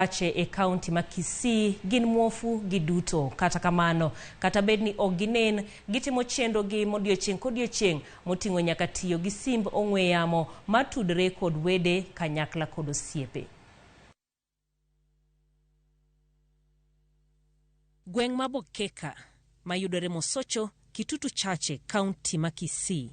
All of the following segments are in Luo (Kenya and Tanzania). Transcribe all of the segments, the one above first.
Chache e kaunti ma Kisii gin muofu giduto. Kata kamano, kata bed ni ok ginen, gitimo chenrogi modiochieng' kodiochieng' moting'o nyaka tiyo gi simb ong'we yamo mar tudore kod wede, kanyakla kod osiepe. Gweng' ma Bokeka mayudore Mosocho, Kitutu Chache, kaunti ma Kisii.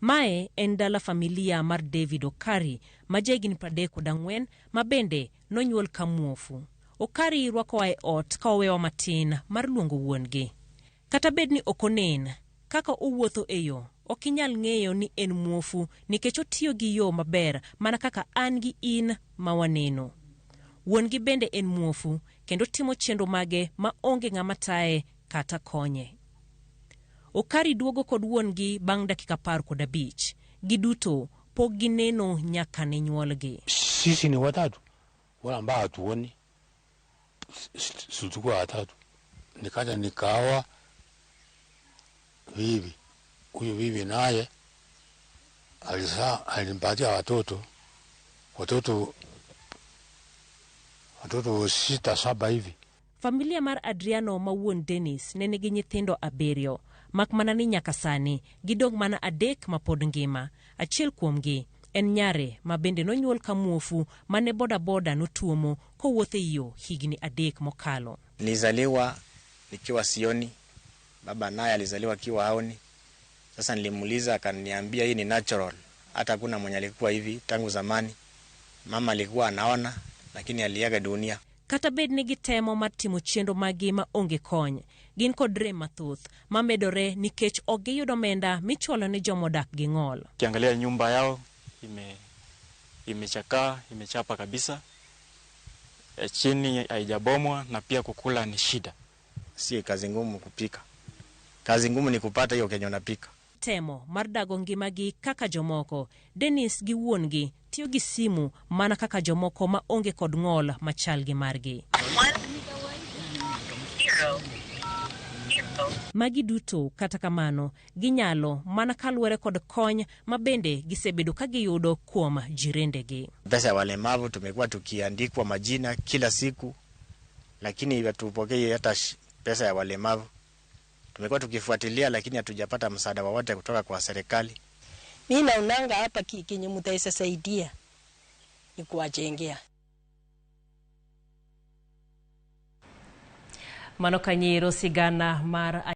Mae en dala familia mar David Okari ma jahigni 34 ma bende nonyuol ka muofu. Okari rwakowa e ot ka owewa matin mar luongo wuon-gi. Kata bed ni ok onen, kaka owuotho e yo, ok inyal ng'eyo ni en muofu nikech otiyo gi yo maber mana kaka an gi in ma waneno. Wuon-gi bende en muofu kendo timo chenro mage ma onge ng'ama taye kata konye. Okari duogo kod wuon-gi bang' dakika 15. Giduto pok gineno nyaka ne nyuolgi. Sisi ni watatu wala ambao hatuoni, tulikuwa watatu. Nikaja nikaoa bibi, huyu bibi naye alizaa, alinipatia watoto sita saba hivi. Familia mar Adriano ma wuon Dennis ne nigi nyithindo abiriyo, mak mana ni nyaka sani gidong' mana adek ma pod ngima. Achiel kuomgi en nyare ma bende nonyuol ka muofu mane bodaboda notuomo kowuotho e yo higni 3 mokalo. Nilizaliwa nikiwa sioni, baba naye alizaliwa akiwa haoni. Sasa nilimuuliza akaniambia hii ni natural, hata hakuna mwenye alikuwa hivi tangu zamani. Mama alikuwa anaona lakini aliaga dunia. Kata bed ni gitemo mar timo chenro maggi ma onge kony, gin kod rem mathoth mamedore nikech ok giyud omenda michwalo ne jomodak gi ng'ol. Ukiangalia nyumba yao imechakaa, imechapa kabisa. Chini haijabomwa na pia kukula ni shida. Si kazi ngumu kupika. Kazi ngumu ni kupata hiyo kenye unapika. Temo mar dago ngimagi kaka jomoko, Dennis gi wuon-gi tiyo gi simu mana kaka jomoko ma onge kod ng'ol machal gi margi. 1, 0, 0. Magi duto kata kamano ginyalo mana kaluwore kod kony ma bende gisebedo ka giyudo kuom jirendegi. Pesa ya walemavu tumekuwa tukiandikwa majina kila siku, lakini hatupokei hata pesa ya walemavu. Tumekuwa tukifuatilia lakini hatujapata msaada wowote kutoka kwa serikali. Mimi naonanga hapa kenye mtaweza saidia ni kuwajengea. Mano kanyero sigana mar